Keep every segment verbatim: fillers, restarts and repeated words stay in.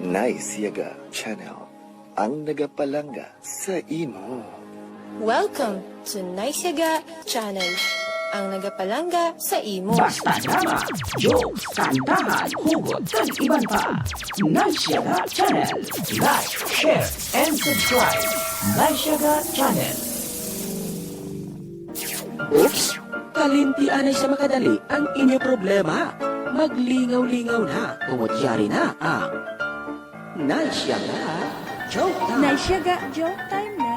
Nice Yaga Channel, ang nagapalangga sa imo. Welcome to Nice Yaga Channel, ang nagapalangga sa imo. Basta drama, jokes, kantahan, hugot, kag iban pa. Nice Yaga Channel. Like, share, and subscribe. Nice Yaga Channel. Oops! Kalimti anay sa makadali ang inyo problema. Maglingaw-lingaw na, tungod yari na ang Nice Yaga Joke Time. Nice Yaga Joke Time na.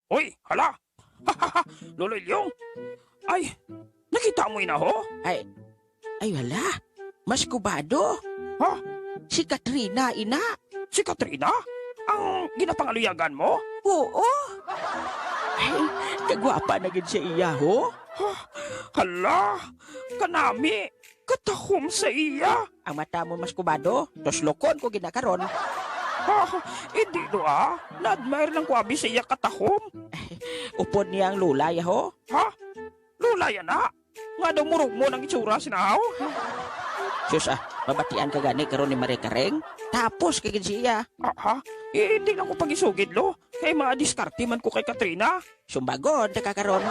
Hoy, hala! Lolo Ilyong! Ay, nakita mo ina ho? Ay, ay, hala. Mas kubado. Ha? Si Katrina, ina. Si Katrina? Ang ginapangaluyagan mo? Oo. Ay, kagwapa na gid siya iya, ho. Ha? Hala, kanami, katahom sa iya. Ang mata mo mas kubado, tuslokon ko gid na karon. Ha? Hindi, no, ah. Na-admire lang ko abi sa iya katahom. Upod niya ang lulay, ho? Ha? Lulay, ana? Nga daw murugmo ang itsura sina, aw? Sus, ah, mabatian ka gani karon ni Marie Kareng? Tapos ka gid siya. Ah, ha? Eh, hindi lang ko pagisugid, lo. Kay madiskarte man ko kay Katrina. Sumbagon ta ka karon.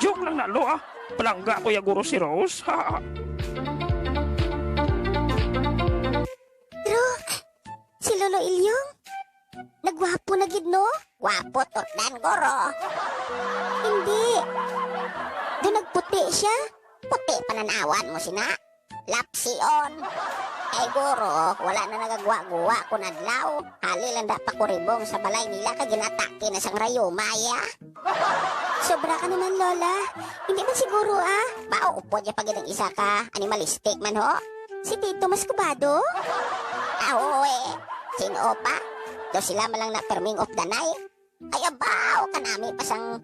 Joke lang na, lo, ah. Palangga ko ya guro si Rose. True. Si Lolo Ilyong? Nagwapo na gid, no? Gwapo, tutdan, guro. Hindi. Do nagputi siya? Puti pananawan mo sina? Lapsion. Kay guro, wala na nagagwa-guwa kun adlaw. Hali lang da pakuribong sa balay nila kay ginatake na sang rayuma, ya. Sobra ka naman, Lola. Hindi man siguro, ah. Bao, upod ya pa gid ang isa ka animalistic man, ho. Si Tito Mascobado? Aw, eh. Sin-o pa? Do sila man lang na perming of the night. Ay, abaw, kanami pa sang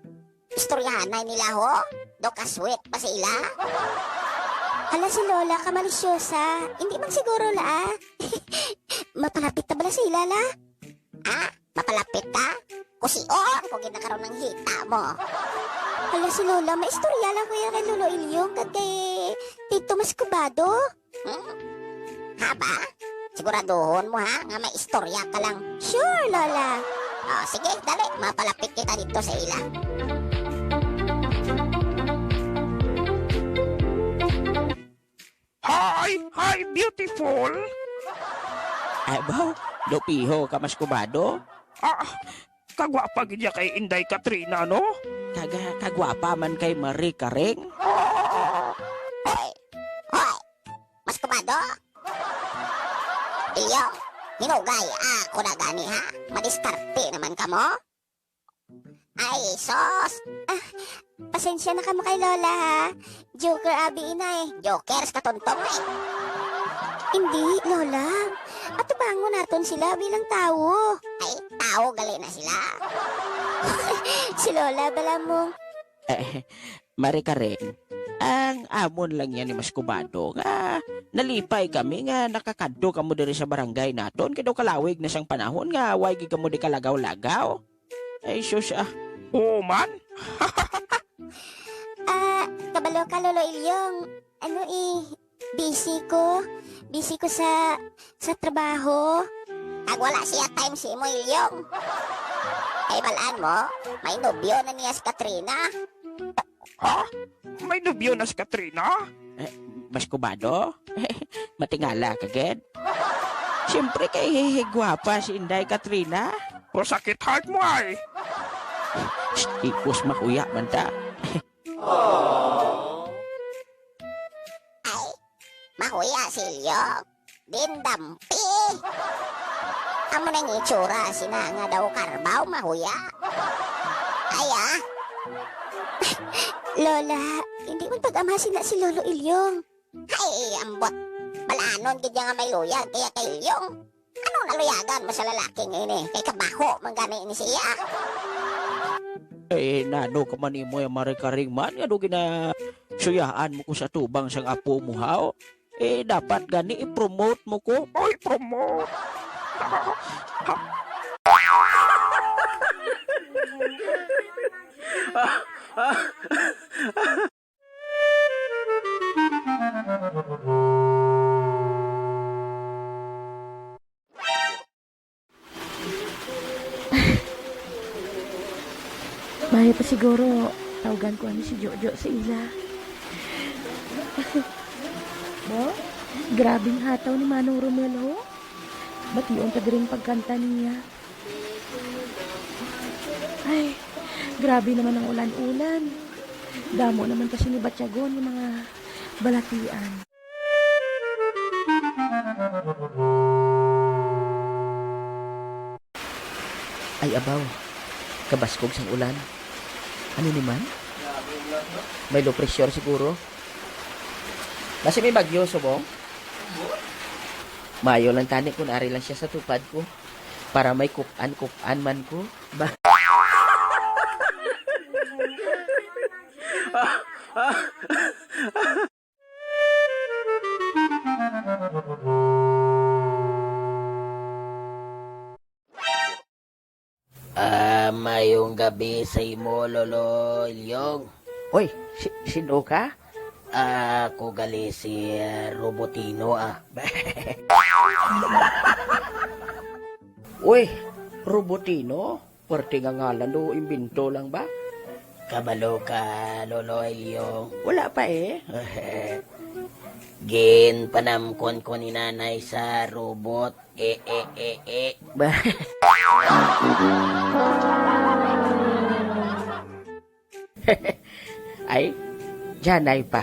istoryahanay nila, ho. Do ka-sweet pa sila. Hala, si Lola, kamalisyosa. Hindi man siguro la, ah. Mapalapit na bala sila, la? Ah, mapalapit ka? Kusion ko gid na karon ang hita mo. Hala, si Lola, maistorya lang ko yan kay Lolo Ilyong kag kay Tito Mascobado. Hmm? Haba? Siguraduhon mo, ha, nga may istorya ka lang. Sure, Lola. Oh, sige, dali, mapalapit kita dito sa ila. Hi! Hi, beautiful! Abaw, lupiho ka, Mascobado. Ah, kagwapa gid ya kay Inday Katrina, no? Kaga, kagwapa man kay Marie Kareng. Hoy! Hoy! Mascobado? Iyo, hinugay, ako na gani, ha? Madiskarte naman kamo. Ay, sos! Ah, pasensya na kamo kay Lola, ha? Joker abi ina, eh. Joker sa katuntong, eh. Hindi, Lola. Atubangon naton sila bilang tawo. Ay, tawo gali na sila. Si Lola bala mong Eh, Marie Kareng, ang amon lang yan ni Mascobado nga nalipay kami nga nakakadto kamo diri sa barangay naton kay daw kalawig na sang panahon nga way gid kamo di kalagaw-lagaw. Ay, sus, ah. Oo man. Ah, kabalo ka, Lolo Ilyong. Ano eh, busy ko. Busy ko sa, sa trabaho. Kag wala siya time si imo, Ilyong. Kay balaan mo, may nobyo na niya si Katrina. Ha? May nobyo na si Katrina? Eh, Mascobado? Matingala ka gid. Siyempre kay hihigwapa si Inday Katrina. O, sakit heart mo ay. Shh, ipos, mahuya man ta. Ay, mahuya si Ilyong. Dindampi. Amo nang itsura sina nga daw karbaw, mahuya. Ay, ah. Lola, hindi man pag-amha sina si Lolo Ilyong. Ay, ambot. Balanon gid niya nga may luyag kaya kay Ilyong. Ano naluyagan mo sa lalaki nga ini? Kay kabaho man gani ni siya. Eh, nano ka man imo, eh, Marie Kareng man, nga do ginasuyaan mo ko sa tubang sang apo mo, haw? Eh, dapat gani i-promote mo ko. Oy, promote! Maayo pa siguro, tawgan ko ani si Jojo sa ila. Bo, grabing hataw ni Manong Romel, ho. Bation ta diri ang pagkanta niya. Ay, grabe naman ang ulan-ulan. Damo naman kasi ni batyagon yung mga balatian. Ay, abaw. Kabaskog sang ulan. Ano ni man? May low pressure siguro. Basi may bagyo, subong? Maayo lang tani kung ari lang siya sa tupad ko. Para may kup-an-kup-an man ko. Ba- Ah, mayong gabi sa imo, Lolo Ilyong. Oy, si, sino ka? Ah, ako gali si, ah, Robotino, ah. Uy, Robotino? Pwerte nga ngalan do, imbento lang ba? Kabalo ka, Lolo Elio. Wala pa eh. Ginpanamkon ko ni Nanay sa robot. Eh, eh, eh, eh. Ba- Ay, janay pa.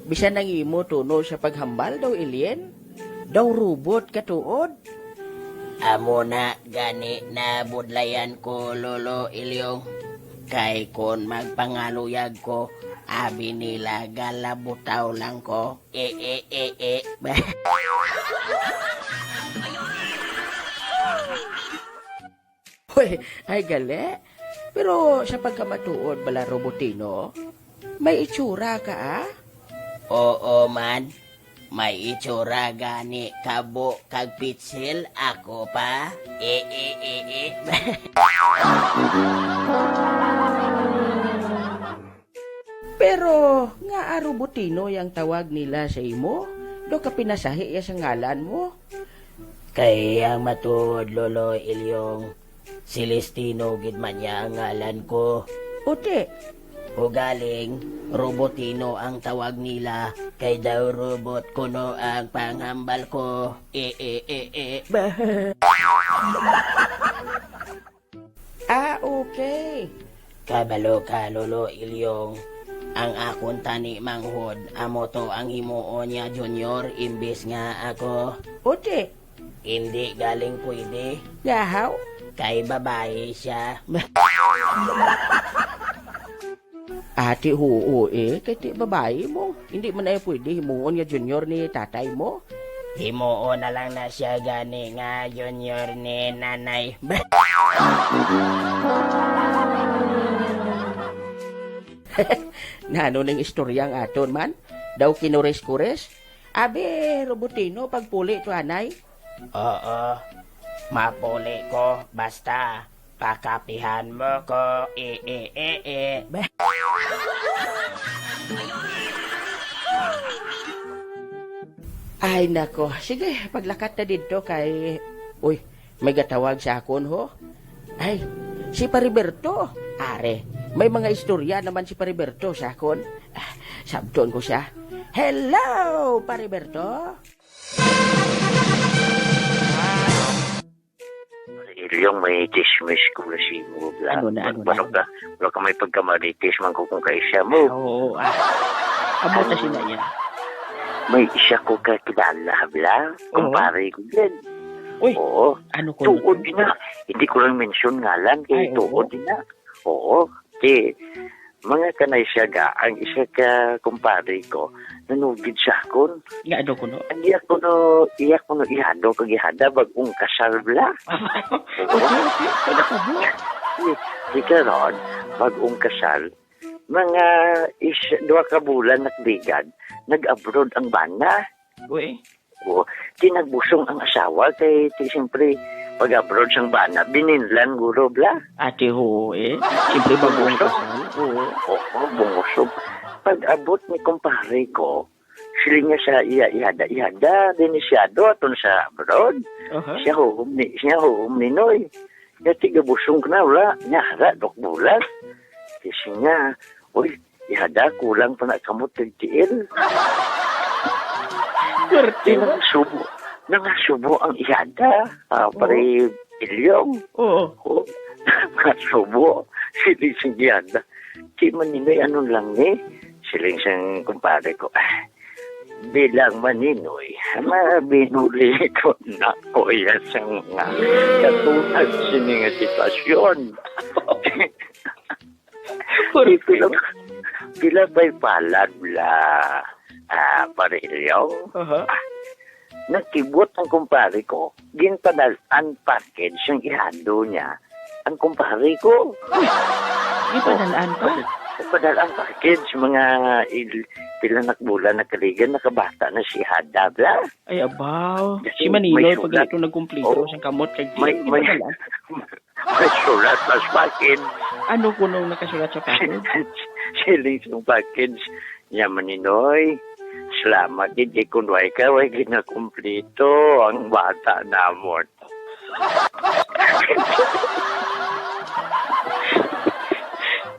Bisan ang imo tuno sa paghambal daw alien, daw robot ka tuod. Amo na gani nabudlayan ko, Lolo Ilyong. Kay kon magpangaluyag ko, abi nila galabutaw lang ko. Eh, eh, eh, eh. Hoy, ay gali. Pero sa pagkamatuod bala, Robotino, may itsura ka, ah? Oo man, may itsura gani kabo kag pitsil ako pa. Eh, eh, eh, eh. Pero ngaa Robotino ang tawag nila sa imo? Daw kapinasahi ya sa ngalan mo? Kay ang matuod, Lolo Ilyong, Celestino gid man ya ang ngalan ko. Puti. Ugaling, Robotino ang tawag nila, kay daw robot kuno ang panghambal ko. Eh, eh, eh, eh. Bah. Ah, okay. Kabalo ka, Lolo Ilyong. Ang akon tani manghod, amo to ang himuon niya, Junior, imbis nga ako. Puti. Hindi galing pwede. Gahaw? Kay babayi siya. Ati, huo eh, kay ti babayi mo. Hindi man ay pwede himuon nga junior ni tatay mo. Himuon na lang na siya gani nga junior ni nanay. Nano ning istorya ang aton man? Daw kinures-kures? Abi, Robotino, pagpuli to anay. Oo, mapuli ko, basta pakapihan mo ko, i, i, i, i. Ay, nako. Sige, paglakat na didto kay, uy, may gatawag sa akon, ho. Ay, si Pariberto. Are, may mga istorya naman si Pariberto sa akon. Ah, sabton ko siya. Hello, Pariberto? Ilyong, may chismis ko na si mo, bla. Ano na, ano na? Wala ka, wala ka may pagkamarites man ko kung kaisa mo. Ah, oo, ah. Amo ta sila yan. May isa ko kakilala, bla. Oo. Kumpare ko yan. Uy, oo. Ano ko tuod na? Hindi ko lang mention ngalan, kay oo. Tuod na. Oo. Kay mga kanay siya ga, ang isa ka kumpare ko, nanugid sa akon. Nga ano kuno? Ang iya kuno, iya kuno ihado kag ihada, bag-ong kasal bla. Oo. Ano ko, bla? Si, si karon, bag-ong kasal, mga is, duha ka bulan nakligad, nag-abroad ang bana. Uy. Oo. Kinagbusong ang asawa kay ti siyempre pag-abroad sang bana, bininlan guro bla. Ate, oo, eh. Siyempre, bago ang kasal. Oo. Oo, bungusog. Pag-abot ni kumpare ko, siling niya sa iya, ihada, ihada, dinisyado aton sa abroad. Aha. Siya huom ni, siya huom ni Noy. Nga tigabusong ka na, wala. Nya, hara, dok bulas. Kasi niya, uy, ihada, kulang pa na kamot kag tiil. Swerte Di ba? Nangasubo, nangasubo ang ihada, ah, Oo. pare Ilyong. Oo. Oh, nangasubo. Sili sing ihada. Di man nila, ano lang ni. Siling sang kumpare ko, "Ah, bilang maninoy, mabinuli ko na, kuya, sa mga katulad sini nga sitwasyon." Puro Di pila, pila pa'y palad la, ah, pare Ilyong? Aha. Ah, nakibot ang kumpare ko, ginpadal-an package sang ihado niya ang kumpare ko. Uy, ginpadal-an pa? Ginpadal-an package, mga il-, pila na bulan nakaligan, nakabata na si ihada, bla. Ay, abaw. Kasi Si Maninoy, may pag sulat. ito nagkumpleto Oh. siyang kamot kag May, tiil, may, ginpadal-an. may sulat pa sa package. Ano kuno nakasulat sa package? Siling sang package niya, Maninoy, salamat gid kay kun way ka, way ginakumpleto ang bata namon.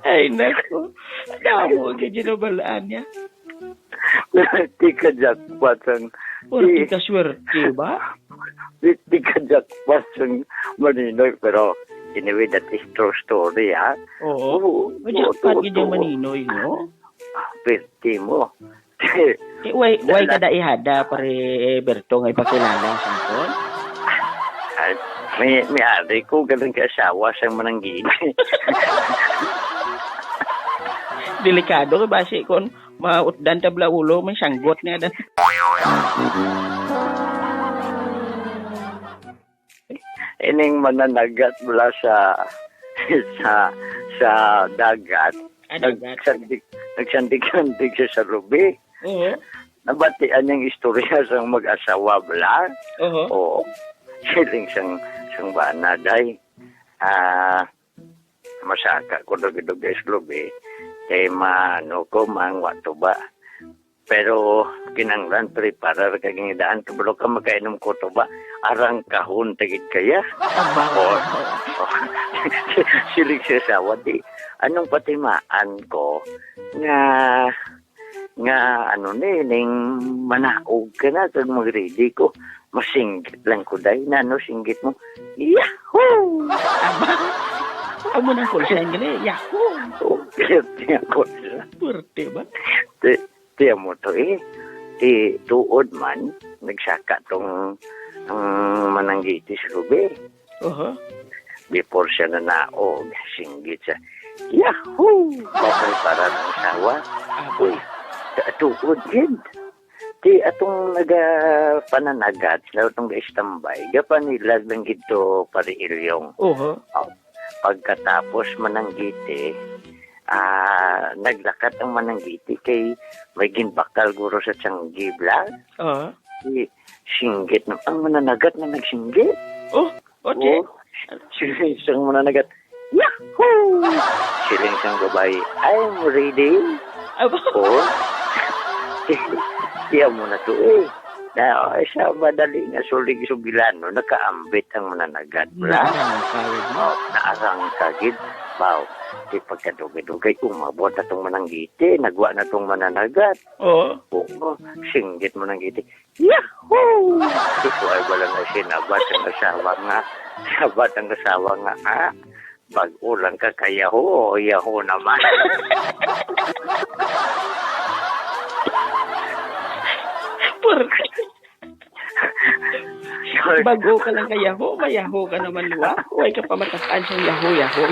Ay, nako. Damo gid yung nabalaan niya. Di ka jackpot ang Puro di- di ka swerte ba? Di, di ka jackpot ang Maninoy, pero anyway, that is true story, ha? Oo. Oo, May oo, jackpot oo, gid yung oo. Maninoy, no? Pwerte mo. Eh, why, why Dala- ka da ihada, pare Berto, nga ipakilala sa akon? Ay, may, may ari ko, galing ka asawa sa mananggini. Delikado ka ba si kon mautdan ta bla ulo, may sanggot nga da. Ining mananagat mula sa, sa, sa dagat, Ah, dagat. nagsandig, nagsandig-sandig siya sa lubi. Oo. Nabatian niyang istorya sang mag-asawa, bla? Oo. Oo. Siling sang, sang bana, day. Ah, masaka ko dugay-dugay sa lubi. Kay maano ko, mangwa tuba. Pero kinanglan preparar kag ngidaan, kabalo ka makainom ko tuba, arang kahon ta gid kaya. Aba. Oh, oh. Siling sa asawa, di, anong patimaan ko nga, nga ano ni, ning manaog ka na, kag mag-ready ko. Masinggit lang ko, day. Nano singgit mo? Yahoo! Aba, amo nang call sign gali. Yahoo! Oh, pwerte ang call sign. Pwerte ba? Ti, ti amo to, eh. Ti tuod man, nagsaka tong, ang mananggiti sa lubi. Oho. Before siya nanaog, singgit siya, "Yahoo!" Maprepara ng asawa. Aba. Uy, ta-, tuod gid. Ti atong nagapananagat, na atong ga-istambay, gapanilag lang gid to, Pare Ilyong. Oho. Oh, pagkatapos mananggiti, ah, naglakat ang mananggiti kay may ginbakal guro sa tiyanggi, bla. Ah. Si, singgit na, ang mananagat na nagsinggit. Oh, okay. Oh, si, isang mananagat, "Yahoo!" Siling sang babayi, "I'm ready." Aba. Oh, iya mo na to eh. Na, ay, sa madali nga sulig sugilan, no, nakaambit ang mananagat, bla. Naarangka, eh. Oh, naarangka gid. Wow, di pagkadugay-dugay, umabot na tong mananggiti, nagwa na tong mananagat. Oo. Oo, singgit mananggiti. Yahoo! Ito ay wala na sinabat ang asawa nga. Sabat ang asawa nga, ah, bag-o lang ka ka Yahoo, Yahoo naman. Por- Bag-o ka lang ka Yahoo, mayaho ka naman, wa? Way ka pamatasan sa Yahoo, Yahoo.